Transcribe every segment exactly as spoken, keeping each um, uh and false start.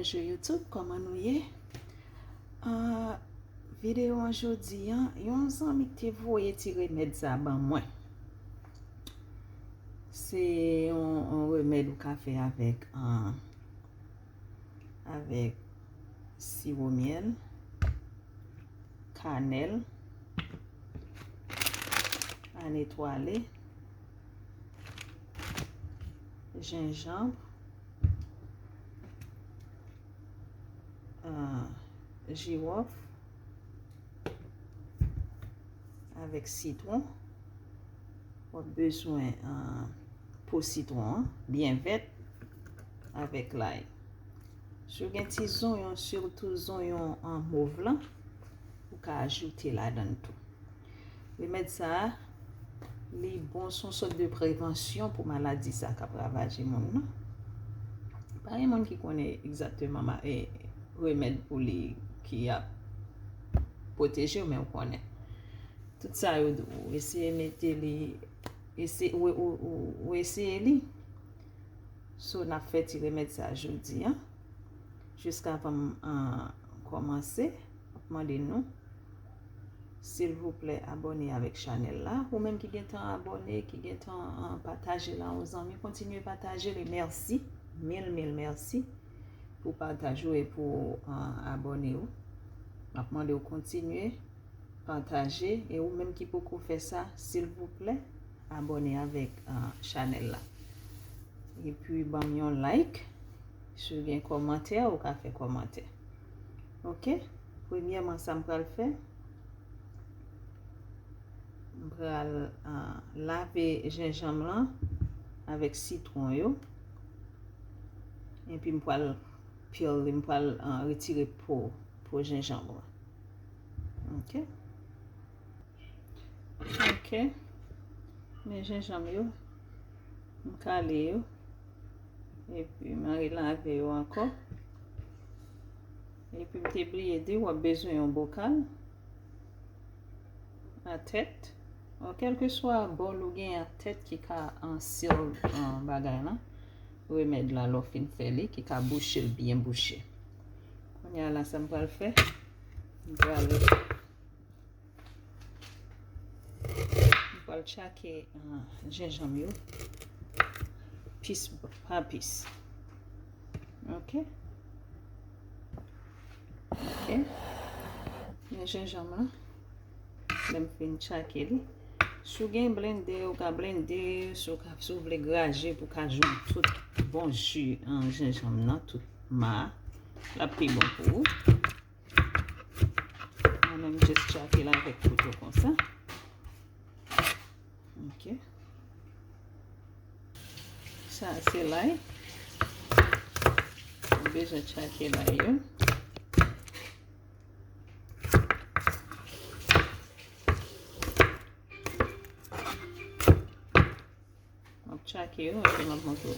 Bonjou YouTube, kòman nou ye? Ah, videyo an jodi an, yon zanmi te voye ti remèd sa ban mwen. Se yon, yon remèd ou ka fè avèk, ah, avèk siwo myèl, kanèl, ann etwale, jenjanm, ah, jiwòf, avèk sitwon. W ap bezwen, ah, po sitwon an, byen vèt, avèk lay. Si w gen ti zonyon, sitou zonyon, ah, mov lan, ou ka ajoute ladan l tou. Remèd sa a, li bon, se yon sòt de prevansyon pou maladi sa k ap ravaje moun nan. Pa gen moun ki konnen egzakteman ma-, e, remèd pou li ki ap pwoteje w, men w konnen. Tout sa yo di w, ou eseye mete li, ese-, ou, ou, ou, ou eseye li. So, n ap fè ti remèd sa jodi an. Jiskavan m, ah, kòmanse, m ap mande nou, silvouplè, abòne avèk chanèl la. Ou menm ki gentan abòne, ki gentan, ah, pataje l a yon zanmi, kontinye pataje li. Mèsi. Mil, mil mèsi pou pataj ou e pou, ah, abòne ou. M ap mande w kontinye pataje. E ou menm ki poko fè sa, silvouplè, abòne avèk, ah, chanèl la. Epi ban m yon like. Si w gen kòmantè, ou ka fè kòmantè. Oke? Premyèman, sa m pral fè, m pral, ah, lave jenjanm lan avèk sitwon yo. Epi m pral peel li, m pral, ah, retire po, po jenjanm lan. Oke? Oke. Men jenjanm yo, m kale yo. Epi m relave yo ankò. Epi m te bliye di, w ap bezwen yon bokal a tèt. Kèlkeswa bòl ou gen a tèt ki ka, ah, seal, ah, bagay lan, remèd la, lè w fin fè li, ki ka bouche l byen bouche. Kounye a la, sa m pral fè, m pral M pral tchake, ah, jenjanm yo, pis pa pis. Oke? Oke. Men jenjanm lan, lè m fin tchake li. Si w gen blende, ou ka blende, si w ka, si w vle graje pou w ka jwenn tout bon ji, ah, jenjanm nan, tout ma a, l ap pi bon pou ou. Mwen menm, m just tchake l avèk kouto konsa. Oke. Sa se lay. Ou bezwen tchake lay yo. M ap tchake yo, epi m ap montre w.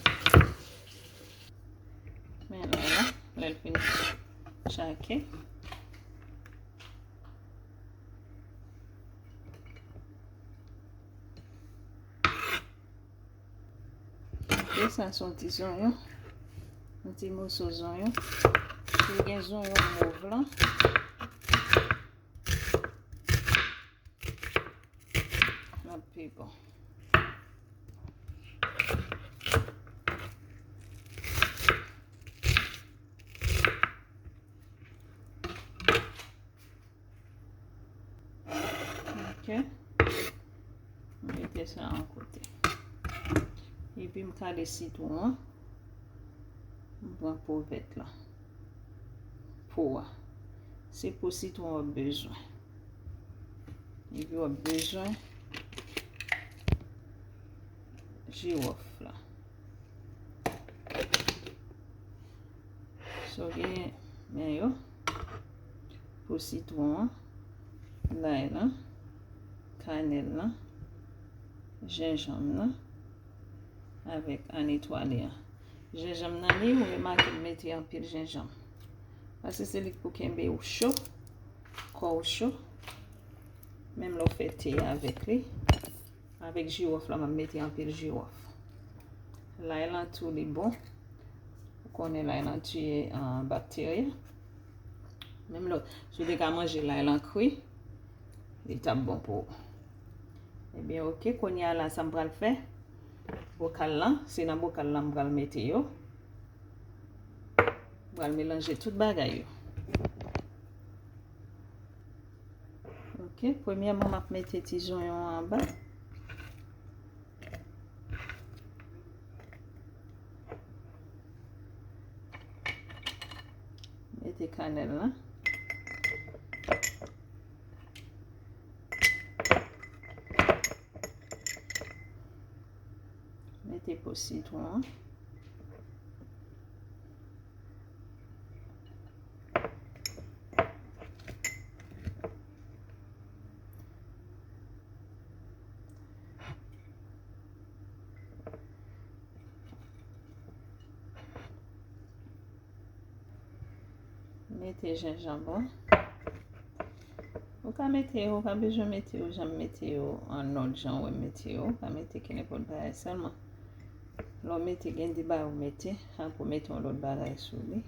Men lay la, lè l fin tchake. E sa se yon ti zonyon. Yon ti moso zonyon. Si w gen zonyon mov lan, l ap pi bon. Oke. M mete sa yon kote. Epi m kale sitwon an. M pran po vèt la. Po a. Se po sitwon w ap bezwen. Epi w ap bezwen jiwòf la. So gen men yo. Po sitwon an, lay lan, kanèl lan, jenjanm nan, avèk ann etwale an. Jenjanm nan li, ou remake m mete anpil jenjanm. Paske se li k pou kenbe w cho, kò w cho. Menm lè w fè te avèk li. Avèk jiwòf la, m ap mete anpil jiwòf. Lay lan tou li bon. Konnen lay lan tiye, ah, bakterya. Menm lè si w te ka manje lay lan kri, li t ap bon pou ou. Ebyen, oke, kounye a la, sa m pral fè, bokal lan, se nan bokal lan m pral mete yo. M pral melanje tout bagay yo. Oke, premyèman, m ap mete ti zonyon an anba. Mete kanèl lan. Mete po sitwon an. Mete jenjanm ou. Ou ka mete yo, ou pa bezwen mete yo jan m mete yo, an lòt jan w wè m mete yo. Ou ka mete kenenpòt bagay sèlman. Lè w mete, gen de bagay ou mete, apre w mete yon lòt bagay sou li.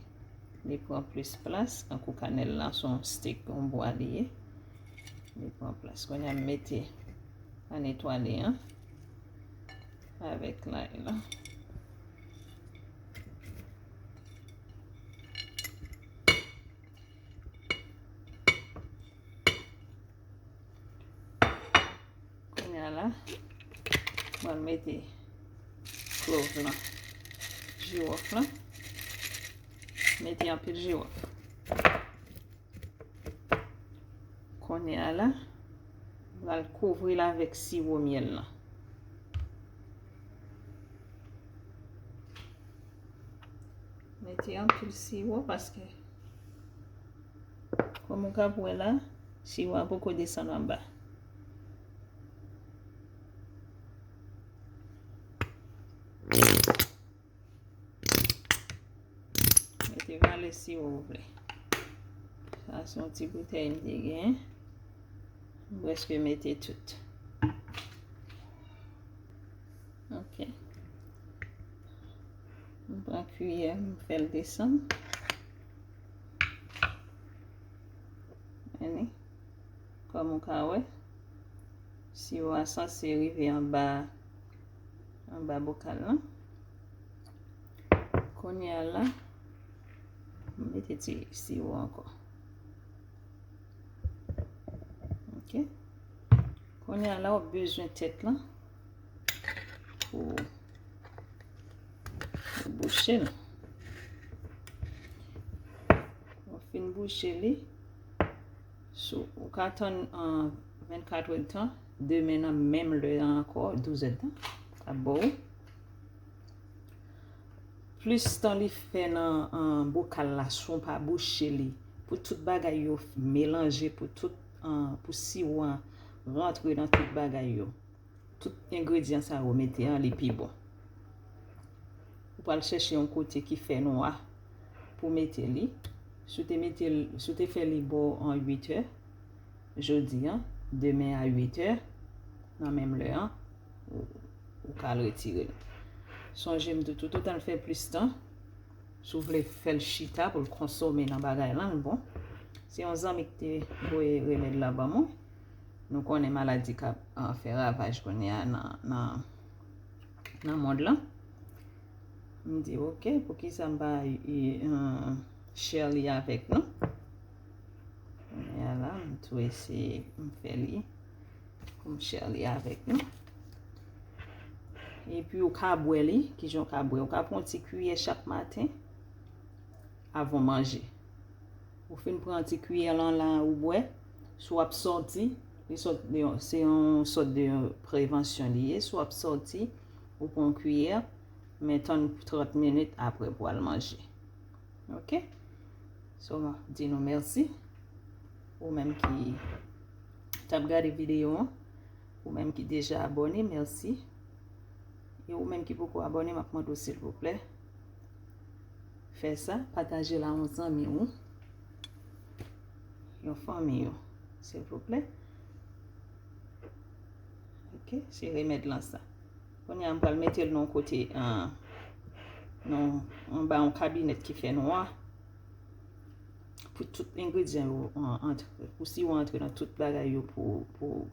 Li pran plis plas, tankou kanèl lan, se yon stik, yon bwa li ye. Li pran plas. Kounye a m mete an etwale an avèk lay lan. Kounye a la, mwen mete klòv lan, jiwòf lan. Mete anpil jiwòf. Kounye a la, m pral kouvri l avèk siwo myèl lan. Mete anpil siwo paske, kòm ou ka wè la, siwo a poko desann anba. Mete valè siwo w vle. Sa se yon ti boutèy m te gen. M prèske mete tout. Ok. M pran kiyè, m fè l desann. Anni. Kòm ou ka wè, siwo a sanse rive anba, anba bokal lan. Kounye a la, m mete ti siwo ankò. Ok. Kounye a la, w ap bezwen tèt lan pou, pou bouche l. W ap fin bouche li. Sou, ou ka tann, ah, vennkat èdtan. Demen nan menm lè an ankò, douz èdtan. Ap bon. Plis tan li fè nan, ah, bokal la, si w pa bouche li, pou tout bagay yo melanje, pou tout, ah, pou siwo a rantre nan tout bagay yo. Tout engredyan sa yo mete an, li pi bon. Ou pral chèche yon kote ki fè nwa pou mete li. Si w te mete l, si w te fè li bò an uit è, jodi an, demen a uit è, nan menm lè an, ou, ou ka al retire l. Sonje m di w tout, tout otan l fè plis tan, si w vle fè l chita pou l konsome nan bagay lan, l bon. Se yon zanmi ki te voye remèd la ban mwen. Nou konnen maladi k ap, ah, fè ravaj kounye a nan, nan, nan mond lan. M di, ok, poukisa m pa, eh, share li avèk nou? Kounye a la, m tou eseye m fè li pou m share li avèk nou. Epi ou ka bwè li, kijan w ka bwè? Ou ka pran yon ti kiyè chak maten avan w manje. Ou fin pran ti kiyè lan la, ou bwè. Si w ap sòti, li sòt de yon, se yon sòt de prevansyon li ye. Si w ap sòti, ou pran yon kiyè, men tann trant minit apre pou w al manje. Ok? So, m ap di nou mèsi. Ou menm ki t ap gade videyo an, ou menm ki deja abòne, mèsi. E ou menm ki poko abòne, m ap mande w silvouplè, fè sa, pataje l a yon zanmi w, yon fanmi w, silvouplè. Ok, se remèd lan sa. Kounye a, m pral mete l nan yon kote, ah, nan anba yon kabinèt ki fè nwa. Pou tout engredyan yo an- antre, pou siwo antre nan tout bagay yo pou pou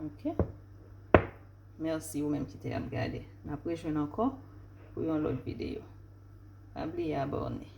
Ok. Mèsi ou menm ki te ap gade. N ap rejwenn ankò pou yon lòt videyo. Pa bliye abòne.